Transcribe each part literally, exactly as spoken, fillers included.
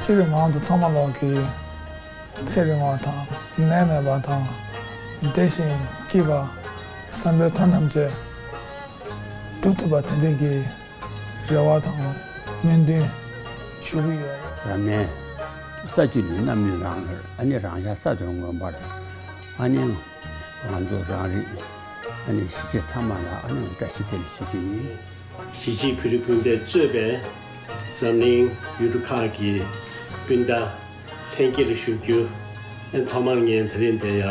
སྤྱིར་ང་ཚོ་ཚང་མ་ལོག་གི་ཚེ་རིང་བ་དང་ནད་མེད་པ་དང་བདེ་ཞིང་སྐྱིད་པ་བསམ་པའི་དོན་ཐམས་ཅད་འགྲུབ་ཐུབ་པ་དེ་འདྲའི་གི་རེ་བ་དང་སྨོན་འདུན་ཞུ་གི་ཡོད། རབ་གནས་ས་བཅུ་ནི་རྣམ་གཉིས་རང་ལ། ཨ་ནི་རང་ཤར་ས་དོན་མངོན་པར། ཨ་ནི་ང་ཚོ་རང་རིགས་ཨ་ནི་གཞིས་བྱེས་ཚང་མ་ལ་ཨ་ནི་བཀྲ་ཤིས་བདེ་ལེགས་ཞུ་རྒྱུ་ཡིན། གཞིས་བྱེས་བོད་རིགས་སྤུན་ཟླས་གཙོས་པའི་འཛམ་གླིང་ཡུལ་གྲུ་ཁག་གི་སྤུན་ཟླ་ལྷན་རྒྱས་ལ་ཞུ་རྒྱུ། ཨ་ཐོག་མར་ངས་ད་རིང་འདིར་ཡ་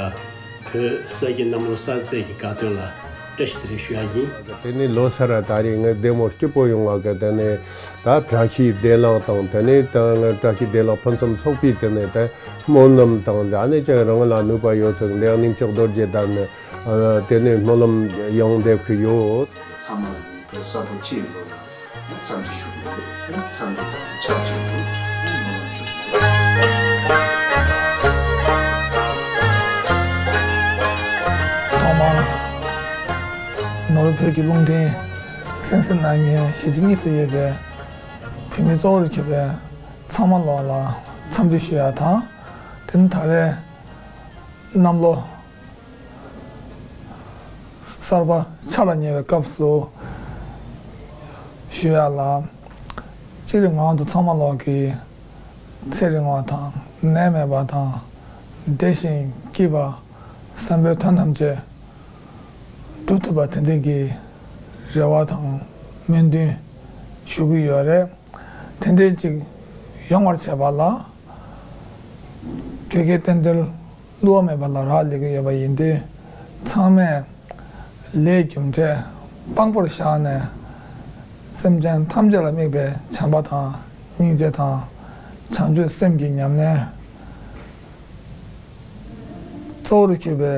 བོད་ས་དགེ་གནམ་ལོ་གསར་ཚེས་ཀྱི་དགའ་སྟོན་ལ་བཀྲ་ཤིས་བདེ་ལེགས་ཞུ་ཡ་ཡིན། དེ་ནས་ལོ་གསར་ད་རེས་ངའི་བདེ་མོ་སྐྱིད་པོ་ཡོང་བ་གི་དེ་ནས་ད་བཀྲ་ཤིས་བདེ་ལེགས་དང་། དེ་ནས་ད་ང་བཀྲ་ཤིས་བདེ་ལེགས་ཕུན་སུམ་ཚོགས་པའི་དེ་ནས་ད་སྨོན་ལམ་དང་། ཨ་ནི་ཅང་རང་ལ་ནུས་པ་ཡོད་ཚད་འདི་ཡང་ཉིན་ཞག་རྡོ་རྗེ་གདན་ནས་དེ་ནས་སྨོན་ལམ་ཡང་འདེབས་ཀྱི་ཡོད། ཚང་མ་ལ་ནི་བོད་གསར་པ་སྤྱིའི་ལོ་ལ་འཚམས་འདྲི་ཞུ་གི་ཡོད། འཚམས་འདྲི་དང་ཆབས་ཅིག་ཏུ་སྨོན་ལམ་ཞུ་གི་ཡོད། ཐོག་མར་ནོར་བུ་བོད་ཀྱི་རླུང་འཕྲིན་གསན་གཟིགས་གནང་མཁན་གཞིས་བྱེས་གཉིས་སུ་ཡོད་པའི་བོད་མི་གཙོ་བོར་གྱུར་པའི་ཚང་མ་ལོག་ལ་འཚམས་འདྲི་ཞུ་ཡ་དང་། དེ་ནི་ད་རེས་གནམ་ལོ་གསར་པ་འཆར་ལ་ཉེ་བའི་སྐབས་སུ་ཞུ་ཡ་ལ། སྤྱིར་ང་ཚོ་ཚང་མ་ལོག་གི་ཚེ་རིང་བ་དང་ནད་མེད་པ་དང་བདེ་ཞིང་སྐྱིད་པ་བསམ་པའི་དོན་ཐམས་ཅད་འགྲུབ་ཐུབ་པ་དེ་འདྲའི་གི་རེ་བ་དང་སྨོན་འདུན་ཞུ་གི་ཡོད་རེད། དེ་འདྲའི་ཅིག་ཡོང་བར་བྱེད་པ་ལ་བོད་ཀྱི་རྟེན་འབྲེལ་བསླུ་བ་མེད་པ་ལ་རག་ལས་ཀྱི་ཡོད་པ་ཡིན་དུས། ཚང་མས་ལས་རྒྱུ་འབྲས་དཔང་པོར་བཞག་ནས་སེམས་ཅན་ཐམས་ཅད་ལ་དམིགས་པའི་བྱམས་པ་དང་སྙིང་རྗེ་དང་བྱང་ཆུབ་སེམས་ཀྱི་ཉམས་ལེན། གཙོ་བོར་གྱུར་པའི་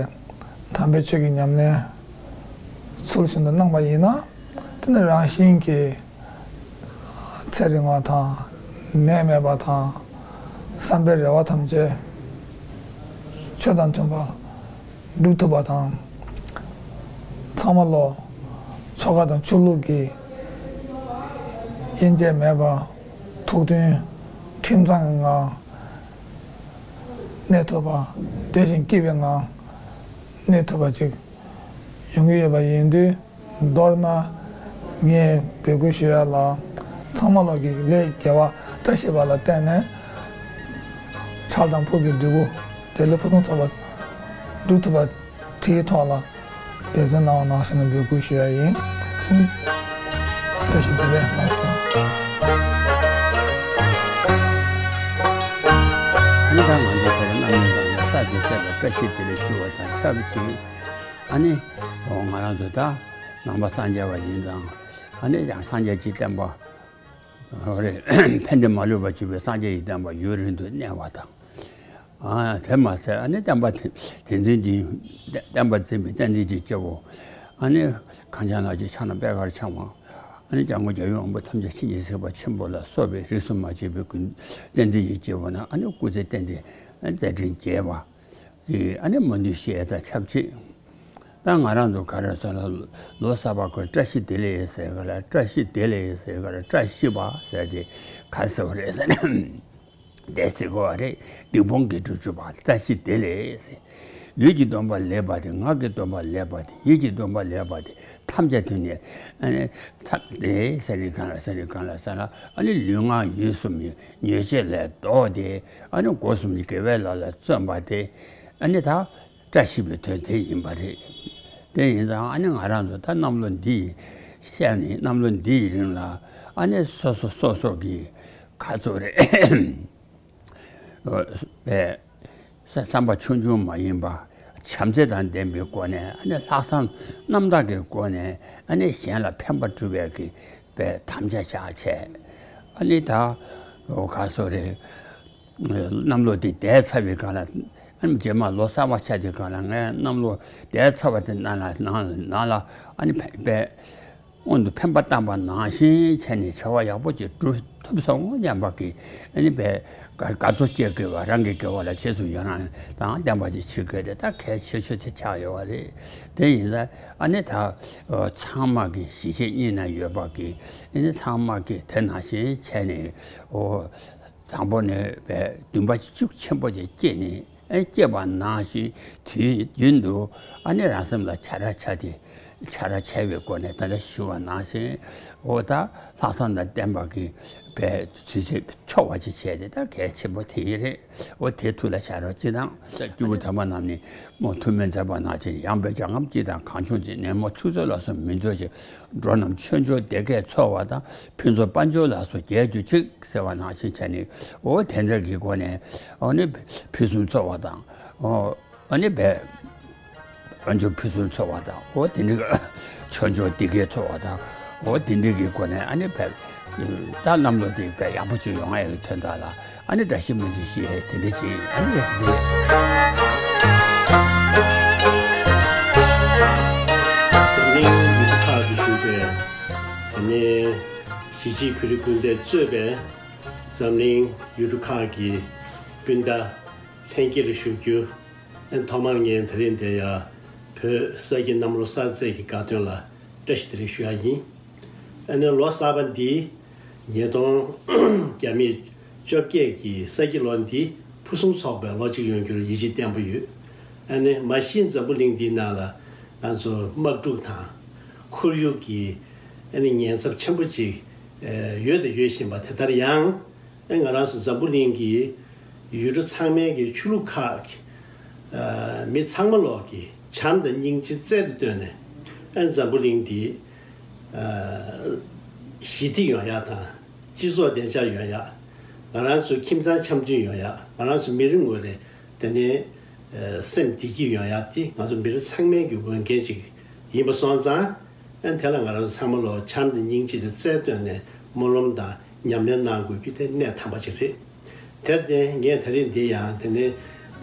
དམ་པའི་ཆོས་ཀྱི་ཉམས་ལེན་ཚུལ་བཞིན་དུ་གནང་བ་ཡིན་ན། དེ་ནི་རང་བཞིན་གྱིས་ཚེ་རིང་བ་དང་ནད་མེད་པ་དང་བསམ་པའི་རེ་བ་ཐམས་ཅད་ཆོས་དང་མཐུན་པ་འགྲུབ་ཐུབ་པ་དང་། ཚང་མ་ལོ་ཆོ་ག་དང་ཆོས་ལུགས་ཀྱི་དབྱེ་འབྱེད་མེད་པར་ཐུགས་མཐུན་ཁྲིམས་གཙང་གི་ངང་གནས་ཐུབ་པ། བདེ་ཞིང་སྐྱིད་པའི་ངང་གནས་ཐུབ་པ་ཅིག་ཡོང་གི་ཡོད་པ་ཡིན་དུས། མདོར་ན་ངས་འབོད་སྐུལ་ཞུ་ཡ་ལ། ཚང་མ་ལོག་གི་ལས་དགེ་བ་བཀྲ་ཤིས་པ་ལ་བརྟེན་ནས་ཁྲག་དང་ཕུགས་ཀྱི་འབྲས་བུ་བདེ་ལེགས་ཕུན་སུམ་ཚོགས་པ་འགྲུབ་ཐུབ་པ་དེའི་ཐོག་ལ་འབད་བརྩོན་གནང་བ་གནང་ཟེར་ནས་འབོད་སྐུལ་ཞུ་ཡ་ཡིན། བཀྲ་ཤིས་བདེ་ལེགས་ལགས་སོ། ཨ་ནི་ད་ང་ཚོ་དེ་རིང་རྣམ་གཉིས་ལ་ས་དེ་བསད་པའི་བཀྲ་ཤིས་བདེ་ལེགས་ཞུ་བ་དང་ཆབས་ཅིག་ཨ་ནི་ང་རང་ཚོ་ད་ནང་པ་སངས་རྒྱས་པ་ཡིན་ཙང་། ཨ་ནི་ཡང་སངས་རྒྱས་ཀྱི་བསྟན་པ་རེད། ཕན་བདེ་མ་ལུས་པར་གྱུར་པའི་སངས་རྒྱས་ཀྱི་བསྟན་པ་ཡུན་རིང་དུ་གནས་པ་དང་། ཨ། དེ་མ་ཟད་ཨ་ནི་བསྟན་པ་དེ་དེ་འཛིན་གྱི་བསྟན་པ་འཛིན་པའི་བསྟན་འཛིན་གྱི་སྐྱེ་བོ། ཨ་ནི་གངས་ཅན་ལ་རྗེ་ཕྱག་ན་པད་དཀར་འཆང་བ། ཨ་ནི་སྐྱབས་མགོན་རྒྱལ་བའི་དབང་པོ་ཐམས་ཅད་མཁྱེན་ཅིང་གཟིགས་པ་ཆེན་པོ་ལ་སོགས་པའི་རིས་སུ་མ་ཆད་པའི་ཀུན་བསྟན་འཛིན་གྱི་སྐྱེ་བོ་ན། ཨ་ནི་སྐུ་ཚེ་བརྟན་ཅིང་མཛད་འཕྲིན་རྒྱས་པ་གི་ཨ་ནི་སྨོན་འདུན་ཞུ་ཡས་དང་ཆབས་ཅིག་ད་ང་རང་ཚོ་ག་རེ་ཟེར་ན། ལོ་གསར་པ་ཁོ་བཀྲ་ཤིས་བདེ་ལེགས་ཟེར་ག་ལ། བཀྲ་ཤིས་བདེ་ལེགས་ཟེར་ག་ལ། བཀྲ་ཤིས་པ་ཟེར་དེ་ག་ཟེར་བ་རེད་ཟེར་ན། བདེ་ཟེར་གོ་བ་རེད། སྡིག་སྤོང་དགེ་སྒྲུབ་སྤྱོད་པ་བཀྲ་ཤིས་བདེ་ལེགས་ཟེར། ལུས་ཀྱི་སྡོམ་པ་ལེགས་པ་དེ། ངག་གི་སྡོམ་པ་ལེགས་པ་དེ། ཡིད་ཀྱི་སྡོམ་པ་ལེགས་པ་དེ་ཐམས་ཅད་དུ་ནི་ཨ་ནི་ཐབས་དེ་ཟེར་ནི་གང་ལ་ཟེར་ནི་གང་ལ་ཟེར་ན། ཨ་ནི་ལུས་ངག་ཡིད་གསུམ་ཉེས་བྱས་ལས་ལྡོག་སྟེ། ཨ་ནི་སྒོ་གསུམ་གྱི་དགེ་བའི་ལས་ལ་བརྩོན་པ་དེ་ཨ་ནི་ད་བཀྲ་ཤིས་པའི་དོན་དེ་ཡིན་པ་རེད། དེ་ཡིན་ཙང་ཨ་ནི་ང་རང་ཚོ་ད་གནམ་ལོ་འདི་ཤར་ནས་གནམ་ལོ་འདིའི་རིང་ལ་ཨ་ནི་སོ་སོ་སོ་སོ་གི་ག་ཚོད་རེད། པའི་བསམ་པ་ཆུང་ཆུང་མ་ཡིན་པ། བྱམས་བརྩེ་དང་ལྡན་པའི་སྒོ་ནས། ཨ་ནི་ལྷག་བསམ་རྣམ་དག་གི་སྒོ་ནས། ཨ་ནི་གཞན་ལ་ཕན་པ་སྒྲུབ་པའི་གི་པའི་དམ་བཅའ་བཞག་བྱས། ཨ་ནི་ད་ག་ཚོད་རེད། གནམ་ལོ་དེ་འདས་ཚར་བའི་སྒང་ལ། ཨ་ནི་རྗེས་མ་ལོ་གསར་པ་ཆགས་དུས་སྒང་ལ། ངས་གནམ་ལོ་འདས་ཚར་བ་དེ་ནང་ལ་ནང་ལ་ནང་ལ་ཨ་ནི་ཕན་པའི་སྔོན་དུ་ཕན་པ་བཏང་བ་ནང་བཞིན་བྱས་ནས་བྱ་བ་ཡག་པོ་ཅིག་སྒྲུབ་ཐུབ་སོང་སྙམ་པ་གི་ཨ་ནི་པའི་དགའ་དགའ་ཚོར་སྐྱེ་དགོས་པ། རང་གི་དགེ་བ་ལ་རྗེས་སུ་ཡི་རང་དང་ལྡན་པ་ཅིག་བྱེད་དགོས་རེད། ད་གལ་ཆེ་ཤོས་དེ་ཆགས་ཡོད་པ་རེད། དེ་ཡིན་ཙང་ཨ་ནི་ད་ཚང་མ་གི་གཞིས་བྱེས་གཉིས་ན་ཡོད་པ་གི་ཨ་ནི་ཚང་མ་གི་དེ་ནང་བཞིན་བྱས་ནས། འོ། དང་པོ་ནས་བས་འདུན་པ་ཤུགས་ཆེན་པོ་ཅིག་སྐྱེས་ནས། ཨེ་སྐྱེས་པ་ནང་བཞིན་དུས་རྒྱུན་དུ་ཨ་ནི་རང་སེམས་ལ་བྱ་ར་བྱ་སྟེ། བྱ་ར་བྱ་བའི་སྒོ་ནས་ད་ལྟ་ཞུ་བ་ནང་བཞིན། འོ་ད་ལྷག་བསམ་དང་ལྡན་པ་གི་བས་དུས་ཚོད་འཕྱོག་པ་ཅིག་བྱས་ཏེ། ད་གལ་ཆེན་པོ་དེ་ཡིན་རེད། འོ་དེ་ཐུགས་ལ་བཞག་རོགས། སྤྱིར་བཏང་སྐྱེས་བུ་དམ་པ་རྣམས་ནི་མོ་ཐུགས་སྨོན་མཛད་པ་ནང་བཞིན། ཡངས་པའི་རྒྱལ་ཁམས་སྤྱི་དང་གང་བྱུང་ཅིག་ནས། མོ་ཚིག་རྩུབ་ལ་སོགས་མི་འཛོལ་ཞིང་། འགྲོ་རྣམས་ཆོས་འབྱོར་བདེ་སྐྱིད་འཚོལ་བ་དང་། ཕུན་ཚོགས་དཔལ་འབྱོར་ལ་སོགས་རྒྱས་གྱུར་ཅིག་ཟེར་བ་ནང་བཞིན་བྱས་ནས། འོ་དེ་འདྲ་གི་སྒོ་ནས་ཨ་ནི་ཕུན་སུམ་ཚོགས་པ་དང་། འོ་ཨ་ནི་བས་དཔལ་འབྱོར་ཕུན་སུམ་ཚོགས་པ་དང་། འོ་དེ་འདྲ་ཆོས་འབྱོར་བདེ་སྐྱིད་འཚོལ་བ་དང་། འོ་དེ་འདྲ་གི་སྒོ་ནས་ཨ་ནི་བས་ད་གནམ་ལོ་དེ་བས་ཡག་པོ་ཅིག་ཡོང་ཡ་གི་དོན་དག་ལ། ཨ་ནི་བཀྲ་ཤིས་སྨོན་ཚིག་བཞེས་དེ་འདྲ་ཅིག་ཨ་ནི་རེད་ཟེར་དུས། འཛམ་གླིང་ཡུལ་གྲུ་ཁག་ཏུ་བཞུགས་པའི་ཨ་ནི་གཞིས་བྱེས་བོད་རིགས་སྤུན་ཟླས་གཙོས་པའི་འཛམ་གླིང་ཡུལ་གྲུ་ཁག་གི་སྤུན་ཟླ་ལྷན་རྒྱས་ལ་ཞུ་རྒྱུ། ཨ་ནི་ཐོག་མར་ངས་ད་རིང་འདིར་ཡ་བོད་ས་དགེ་གནམ་ལོ་གསར་ཚེས་ཀྱི་དགའ་སྟོན་ལ་བཀྲ་ཤིས་བདེ་ལེགས་ཞུ་ཡ་ཡིན། ཨ་ནི་ལོ་གསར་པ་འདི་ཉིས་སྟོང་བརྒྱ་མེད་བཅོ་བརྒྱད་ཀྱི་ས་དགེ་ལོ་འདི་ཕུན་སུམ་ཚོགས་པའི་ལོ་གཅིག་ཡོང་རྒྱུར་ཡིད་ཆེས་བརྟན་པོ་ཡོད། ཨ་ནི་མ་གཞི་འཛམ་བུ་གླིང་འདིའི་ནང་ལ་ང་ཚོ་དམག་འཁྲུག་དང་ཁོར་ཡུག་གི་ཨ་ནི་ཉེན་ཚབས་ཆེན་པོ་ཅིག་ཨ་ཡོད་དང་ཡོད་བཞིན་པ། དེ་ལྟར་ཡང་ཨ་ང་རང་ཚོ་འཛམ་བུ་གླིང་གི་ཡུལ་གྲུ་ཚང་མའི་གི་ཆོས་ལུགས་ཁག་གི་ཨ་མི་ཚང་མ་ལོག་གི་བྱམས་དང་སྙིང་རྗེ་རྩལ་དུ་བཏོན་ནས། ཨ་འཛམ་བུ་གླིང་འདི་ཨ་ཞི་བདེ་ཡོང་ཡག་དང་། སྤྱི་ཚོགས་བདེ་འཇགས་ཡོང་ཡག་ང་རང་ཚོའི་ཁྱིམ་ཚང་འཆམ་མཐུན་ཡོང་ཡག་ང་རང་ཚོ་མི་རེ་ངོ་རེ་དེ་ནས་ཨ་སེམས་བདེ་སྐྱིད་ཡོང་ཡག་དེ་ང་ཚོ་མི་རེ་ཚང་མའི་གི་འོས་འགན་ཅིག་ཡིན་པ་སོང་ཙང་། ཨ་དེ་ལ་ང་རང་ཚོ་ཚང་མ་ལོ་བྱམས་དང་སྙིང་རྗེ་དེ་རྩལ་བཏོན་ནས་སྨོན་ལམ་དང་ཉམས་ལེན་གནང་དགོས་རྒྱུ་དེ་གནད་དམ་པ་ཅིག་རེད། དེར་བརྟེན་ངས་ད་རིང་འདི་ཡང་དེ་ནས་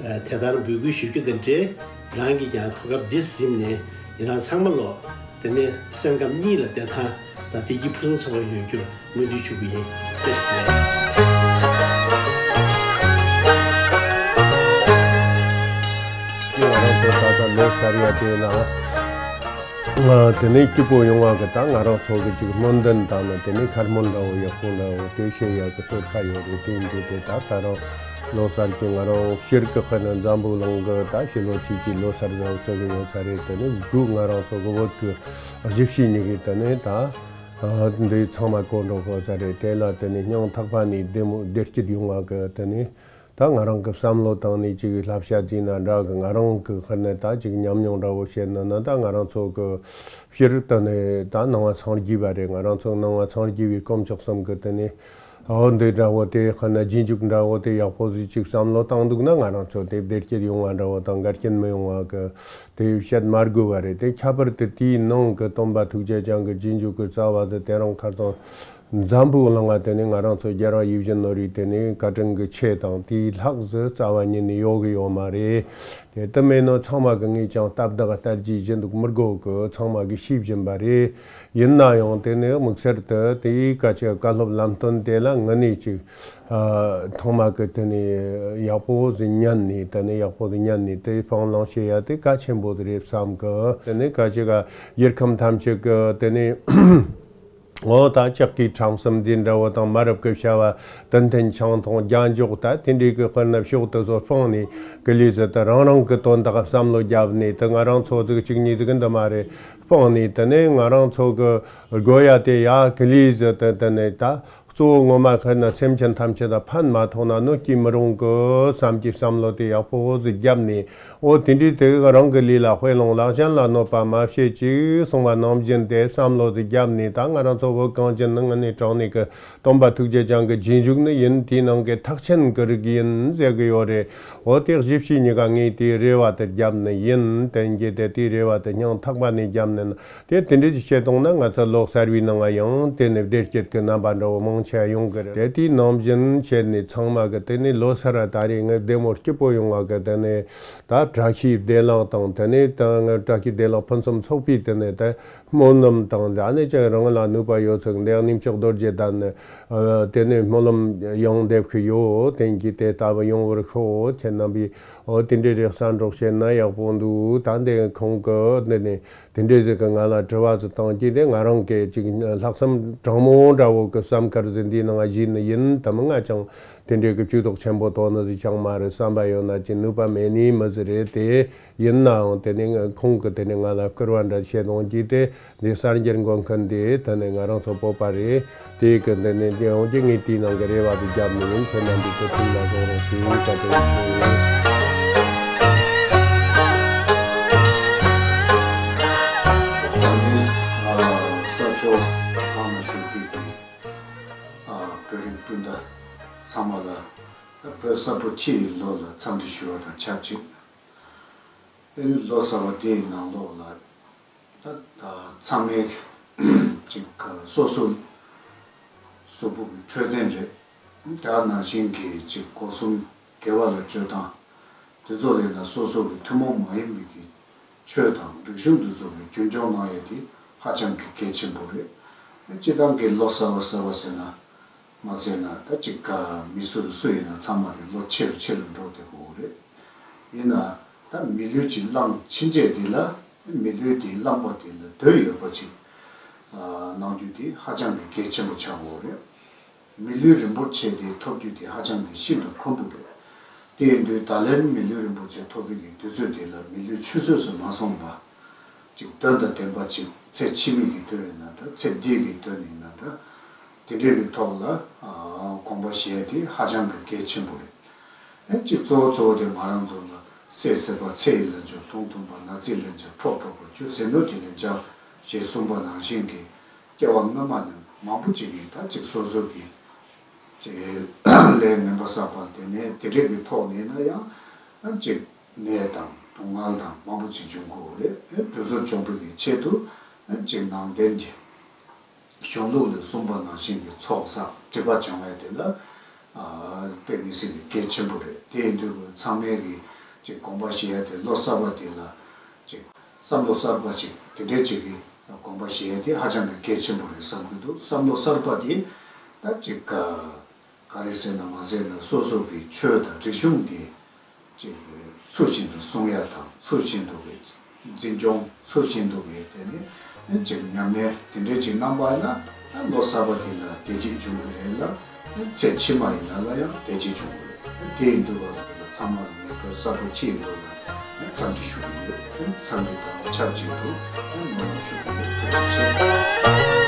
ཨ་དེ་ལྟར་འབོད་སྐུལ་ཞུ་རྒྱུ་དང་འབྲེལ། རང་གིས་ཀྱང་ཐོག་སྐབས་འདི་གཟིམས་ནས་ཡི་རང་ཚང་མ་ལོ་དེ་ནས་སེམས་ཁམས་གཉིས་ལ་བདེ་ཐང་དང་བདེ་སྐྱིད་ཕུན་སུམ་ཚོགས་པ་ཡོང་རྒྱུར་སྨོན་འདུན་ཞུ་གི་ཡིན། བཀྲ་ཤིས་བདེ་ལེགས། ང་རང་ཚོ་ད་ལྟ་ལོ་གསར་ཡ་དེ་ལ། ང་དེ་ནས་སྐྱིད་པོ་ཡོང་བ་གི་ད་ང་རང་ཚོ་གི་ཅིག་སྨོན་འདུན་དང་ནི་དེ་ནས་ཁ་སྨོན་འདྲ་བོ་ཡག་པོ་འདྲ་བོ་དེ་བཤད་ཡག་གི་གཏོར་ཁ་ཡོད་རེད། དེ་འདྲ་དེ་ད་ད་རང་ལོ་གསར་གྱི་ང་རང་ཕྱིར་གི་ཁ་ན་འཛམ་བུ་གླིང་གི་ད་ཕྱི་ལོ་ཕྱི་གི་ལོ་གསར་ཟེར་བ་བརྩི་གི་ཡོད་ས་རེད། དེ་ནས་སྒུག་ང་རང་ཚོ་གི་བོད་གི་གཞིས་བྱེས་གཉིས་གི་དེ་ནས་ད་འདི་ཚང་མ་གོ་འགྲོ་གི་ཡོད་ས་རེད། དེ་ལ་དེ་ནས་སྙིང་ཐག་པ་ནས་བདེ་མོ་བདེ་སྐྱིད་ཡོང་བ་གི་དེ་ནས། ད་ང་རང་གི་བསམ་བློ་བཏང་ནས་ཅིག་བསླབ་བྱ་བརྩིས་ན་འདྲ་གི། ང་རང་གི་ཁ་ནས་ད་ཅིག་ཉམས་མྱོང་འདྲ་བོ་བཤད་ན་ན། ད་ང་རང་ཚོ་གི་སྤྱིར་བཏང་ནས་ད་ནང་པ་སངས་རྒྱས་པ་རེད། ང་རང་ཚོ་ནང་པ་སངས་རྒྱས་པའི་དཀོན་མཆོག་གསུམ་གི་དེ་ནས་འོ་འདི་འདྲ་བོ་དེ་ཁ་ན་རྗེས་འཇུག་འདྲ་བོ་དེ་ཡག་པོ་ཟིག་ཅིག་བསམ་བློ་བཏང་འདུག་ན། ང་རང་ཚོ་དེ་བདེ་སྐྱིད་ཡོང་བ་འདྲ་བོ་དང་འགལ་རྐྱེན་མི་ཡོང་བ་གི་དེ་བཤད་མ་དགོས་པ་རེད། དེ་ཁྱད་པར་དུ་དེའི་ནང་གི་སྟོན་པ་ཐུགས་རྗེ་ཅན་གི་རྗེས་འཇུག་གི་རྩ་བ་དེ་དེ་རང་ཁ་སང་འཛམ་བུ་གླིང་ང་དེ་ནས་ང་རང་ཚོ་རྒྱལ་བ་ཡིད་བཞིན་ནོར་བུའི་དེ་ནས་བཀའ་དྲིན་གྱི་ཆེད་དང་དེའི་ལྷག་ཟེར་རྩ་བ་ཉིད་ནས་ཡོད་གི་ཡོད་མ་རེད། དེ་ལྟ་མིན་ན་ཚང་མ་གི་ངས་ཀྱང་སྟབས་བདེ་ལྟར་གྱིས་བཞིན་འདུག་མི་དགོས་གི། ཚང་མ་གི་ཤེས་བཞིན་པ་རེད། ཡིན་ན་ཡང་དེ་ནས་དམིགས་བསལ་དུ་དེའི་བཀའ་ཆོས་བཀའ་སློབ་ལམ་སྟོན་དེ་ལ་ངེད་གཉིས་ཅིག་ཨ་ཐོག་མ་གི་དེ་ནས་ཡག་པོ་ཟིག་ཉན་ནས། དེ་ནས་ཡག་པོ་ཟིག་ཉན་ནས་དེ་སྤང་བླང་བྱེད་ཡ་དེ་གལ་ཆེན་པོ་དེ་རེད་བསམ་གི། དེ་ནས་བཀའ་ཆོས་ག་ཡུལ་ཁམས་ཐམས་ཅད་གི་དེ་ནས། འོ་ད་ལྕགས་ཀྱི་ཁྲམ་གསུམ་འཛིན་འདྲ་བོ་དང་། མ་རབས་ཀྱི་བྱ་བ་དུན་མཐུན་ཆང་འཐུང་རྒྱན་འཇོག་ད་དེ་འདྲའི་གི་དཔེར་ན་ཕྱོགས་དེ་ཚོ་སྤངས་ནས་གི་ལས་ཟེར་ད་རང་རང་གི་དོན་དག་བསམ་བློ་བརྒྱབ་ནས། ད་ང་རང་ཚོ་ཟིག་གཅིག་གཉིས་ཟིག་འདི་མ་རེད། སྤངས་ནས་དེ་ནས་ང་རང་ཚོ་གི་དགོས་ཡ་དེ་ཡ་གི་ལས་ཟེར་ད་དེ་ནས་ད་གཙོ་བོ་ངོ་མ་དཔེར་ན་སེམས་ཅན་ཐམས་ཅད་ད་ཕན་མ་ཐོགས་ན་གནོད་སྐྱེལ་མི་རུང་གི་བསམ་གྱི་བསམ་བློ་དེ་ཡག་པོ་ཟིག་བརྒྱབ་ནས། འོ་དེ་འདྲའི་དེ་རང་གི་ལས་ལ་དཔེ་ལོངས་ལག་ཅན་ལ་གནོད་པ་མ་བྱེད་ཅིག་གསུངས་པ་ནང་བཞིན་དེ་བསམ་བློ་དེ་བརྒྱབ་ནས། ད་ང་རང་ཚོ་བོད་གངས་ཅན་ནི་དངོས་གནས་དྲང་གནས་ཀྱི་སྟོན་པ་ཐུགས་རྗེ་ཅན་གྱི་རྗེས་འཇུག་ནི་ཡིན། དེའི་ནང་གི་ཐེག་ཆེན་གྱི་རིགས་ཡིན་ཟེར་གི་ཡོད་རེད། འོ་དེ་གཞིས་བྱེས་གཉིས་ཀ་ངས་དེའི་རེ་བ་དེ་བརྒྱབ་ནི་ཡིན། བསྟན་རྒྱུ་དེ་དེའི་རེ་བ་དེ་སྙིང་ཐག་པ་ནས་བརྒྱབ་ནི་ཡིན། དེ་དེ་འདྲ་ཅིག་བྱེད་གཏོང་ན་ང་ཚོ་ལོ་གསར་བའི་ནང་ང་ཡང་དེ་ནི་བདེ་སྐྱིད་ཀྱི་རྣམ་པ་འདྲ་བོ་མང་ཆེ་ཡོང་གི་རེད། དེ་དེའི་ནང་བཞིན་བྱས་ནས་ཚང་མ་གི་དེ་ནི་ལོ་གསར་ད་རེས་ངས་བདེ་མོ་སྐྱིད་པོ་ཡོང་བ་གི་དེ་ནི། ད་བཀྲ་ཤིས་བདེ་ལེགས་དང་། དེ་ནས་ད་ང་བཀྲ་ཤིས་བདེ་ལེགས་ཕུན་སུམ་ཚོགས་པའི་དེ་ནས་ད་སྨོན་ལམ་དང་། ད་ནི་ཅང་རང་ལ་ནུས་པ་ཡོད་ཚད་འདི་ཡང་གནས་མཆོག་རྡོ་རྗེ་གདན་ནས་ཨ་དེ་ནས་སྨོན་ལམ་ཡང་འདེབས་ཀྱི་ཡོད། དེང་གི་དེ་ལྟ་བུ་ཡོང་བར་ཤོག་ཁྱེད་རྣམ་པས་ ཨོ་དེ་འདྲའི་རེད་བསམ་འགྲོགས་བཤད་ན་ཡག་པོ་འདུག་ད་འདི་ཁོང་གི་འདི་ནས་དེ་འདྲའི་ཟིག་གི་ང་ལ་དྲི་བ་ཟིག་བཏང་གི་དེ་ང་རང་གི་ཅིག་ལྷག་བསམ་དྲང་མོ་འདྲ་བོ་གི་བསམ་དཀར་ཟིག་འདི་ནང་བཞིན་ཡིན། དམ་ང་ཅང་དེ་འདྲའི་གི་ཇུས་གཏོགས་ཆེན་པོ་གཏོང་ནི་ཟིག་ཅང་མ་རེད། བསམ་པ་ཡོད་ན་ཅིག་ནུས་པ་མེད་ནི་མི་ཟིག་རེད། དེ་ཡིན་ནའང་དེ་ནས་ཁོང་གི་དེ་ནས་ང་ལ་སྐུར་བ་འདྲ་བཤད་གཏོང་གི་དེ། འདི་གསར་འགྱུར་འགོད་མཁན་དེ་ད་ནི་ང་རང་ཚོ་བོད་པ་རེད། དེ་གི་འདི་ནས་འདི་ཡོང་གི་ངས་དེའི་ནང་གི་རེ་བ་དེ་བརྒྱབ་ནས་ཡིན། ཁྱེད་རྣམ་པས་དེ་ཐུགས་ལ་བཞག་རོགས་ཞེས་བཀའ་དྲིན་ཆེ། ས་ཕྱོགས་གང་ན་བཞུགས་པའི་གི་བོད་རིགས་སྤུན་ཟླ་ཚང་མ་ལ་བོད་ས་པོ་ཁྱི་ཡི་ལོ་ལ་འཚམས་འདྲི་ཞུ་བ་དང་ཆབས་ཅིག་ཨེ་ནི་ལོ་གསར་པ་དེའི་ནང་ལོགས་ལ། ད་ད་ཚང་མས་ཅིག་སོ་སོ་གཟུགས་པོ་གི་འཕྲོད་བསྟེན་རེད། དེ་ནང་བཞིན་གྱི་ཅིག་སྒོ་གསུམ་དགེ་བ་ལ་སྤྱོད་སྟངས་དེ་ཚོ་ལས་ན་སོ་སོ་གི་ཐུན་མོང་མ་ཡིན་པའི་གི་ཆོས་དང་རིག་གཞུང་དེ་ཚོ་གི་རྒྱུན་སྐྱོང་གནང་ཡས་དེ་ཧ་ཅང་གི་གལ་ཆེན་པོ་རེད། སྤྱིར་བཏང་གི་ལོ་གསར་པ་གསར་པ་ཟེར་ན། མ་ཟེར་ན་ད་ཅིག་ག་མི་སུ་རུ་སུ་ཡིན་ན་ཚང་མ་དེ་ལོ་ཆེ་རུ་ཆེ་རུ་འགྲོ་བསྡད་དགོས་རེད། ཡིན་ན་ད་མི་ལུས་ཀྱི་བླངས་ཕྱིན་ཆད་དེ་ལ་མི་ལུས་དེའི་བླངས་པ་དེ་ལ་དོན་ཡོད་པ་ཅིག་གནང་རྒྱུ་དེ་ཧ་ཅང་གི་གལ་ཆེན་པོ་ཆགས་དགོས་རེད། མི་ལུས་རིན་པོ་ཆེ་དེ་ཐོབ་རྒྱུ་དེ་ཧ་ཅང་གི་ཤིན་ཏུ་ཁོམ་པོ་རེད། དེ་ཡིན་དུས་ད་ལན་མི་ལུས་རིན་པོ་ཆེ་ཐོབ་པའི་གི་དུས་ཚོད་དེ་ལ་མི་ལུས་ཆུད་ཟོས་སུ་མ་སོང་བ། ཅིག་དོན་དང་ལྡན་པ་ཅིག་ཚེ་ཕྱི་མའི་གི་དོན་ཡིན་ན་འདྲ། ཚེ་འདིའི་གི་དོན་ཡིན་ན་འདྲ། དེ་འདྲའི་གི་ཐོག་ལ་དགོངས་པ་བཞེས་དེ་ཧ་ཅང་གི་གལ་ཆེན་པོ་རེད། ཨེ་ཅིག་གཙོ་བོ་གཙོ་བོ་དེ་ང་རང་ཚོ་ལ་ཟས་ཟ་བ་ཚེ་ཡི་ལན་ཆགས། དུང་འཐུང་བ་ན་ཚའི་ལན་ཆགས། འཁྲོག་འཁྲོག་པ་རྒྱུ་ཟས་ནོར་གྱི་ལན་ཆགས་ཞེས་གསུངས་པ་ནང་བཞིན་གྱི་སྐྱེ་བ་སྔ་མ་ནས་མང་པོ་ཅིག་གིས་ད་ཅིག་སོ་སོ་གི་ཅིག་ལས་ངན་པ་བསགས་པ་དེ་ནས་དེ་འདྲའི་གི་ཐོག་ནས་ན་ཡང་ཅིག་ནད་དང་སྡུག་བསྔལ་དང་མང་པོ་ཅིག་འབྱུང་གི་ཡོད་རེད། དེ་ཚོ་བྱུང་བའི་གི་ཆེད་དུ་ཅིག་ནང་བསྟན་གྱི་གཞུང་ལུགས་ལས་གསུངས་པ་ནང་བཞིན་གྱི་ཚོགས་བསགས་སྒྲིབ་པ་སྦྱང་བ་དེ་ལ་དཔེ་མི་སྲིད་ཀྱི་གལ་ཆེན་པོ་རེད། དེ་ཡིན་དུས་ཚང་མས་ཀྱི་ཅིག་དགོངས་པ་བཞེས་ཡ་དེ་ལོ་གསར་པ་དེ་ལ་ཅིག་བསམ་བློ་གསར་པ་ཅིག་དེ་འདྲའི་ཅིག་གི་དགོངས་པ་བཞེས་ཡ་དེ་ཧ་ཅང་གི་གལ་ཆེན་པོ་རེད་བསམ་གྱི་འདུག་བསམ་བློ་གསར་པ་དེ་ད་ཅིག་ག་ག་རེ་ཟེར་ན་མ་ཟེར་ན་སོ་སོ་གི་ཆོས་དང་རིག་གཞུང་དེ་ཅིག་ཚུལ་བཞིན་དུ་སྲུང་ཡ་དང་ཚུལ་བཞིན་དུ་གི་འཛིན་སྐྱོང་ཚུལ་བཞིན་དུ་གི་དེ་ནི་ཅིག་ཉམས་ལེན་དེ་འདྲས་ཅིག་གནང་པ་ཡིན་ན་ལོ་གསར་པ་འདི་ལ་བདེ་སྐྱིད་འབྱུང་གི་རེད་ལ། ཚེ་ཕྱི་མ་ཡིན་ན་ལ་ཡང་བདེ་སྐྱིད་འབྱུང་གི་རེད། དེ་ཡིན་དུས་ང་ཚོ་ཚང་མ་ལ་ངས་བོད་ས་པོ་ཁྱི་ཡི་ལོ་ལ་འཚམས་འདྲི་ཞུ་གི་ཡོད། འཚམས་འདྲི་དང་ཆབས་ཅིག་ཏུ་སྨོན་ལམ་ཞུ་གི་ཡོད། ཐུགས་རྗེ་ཆེ།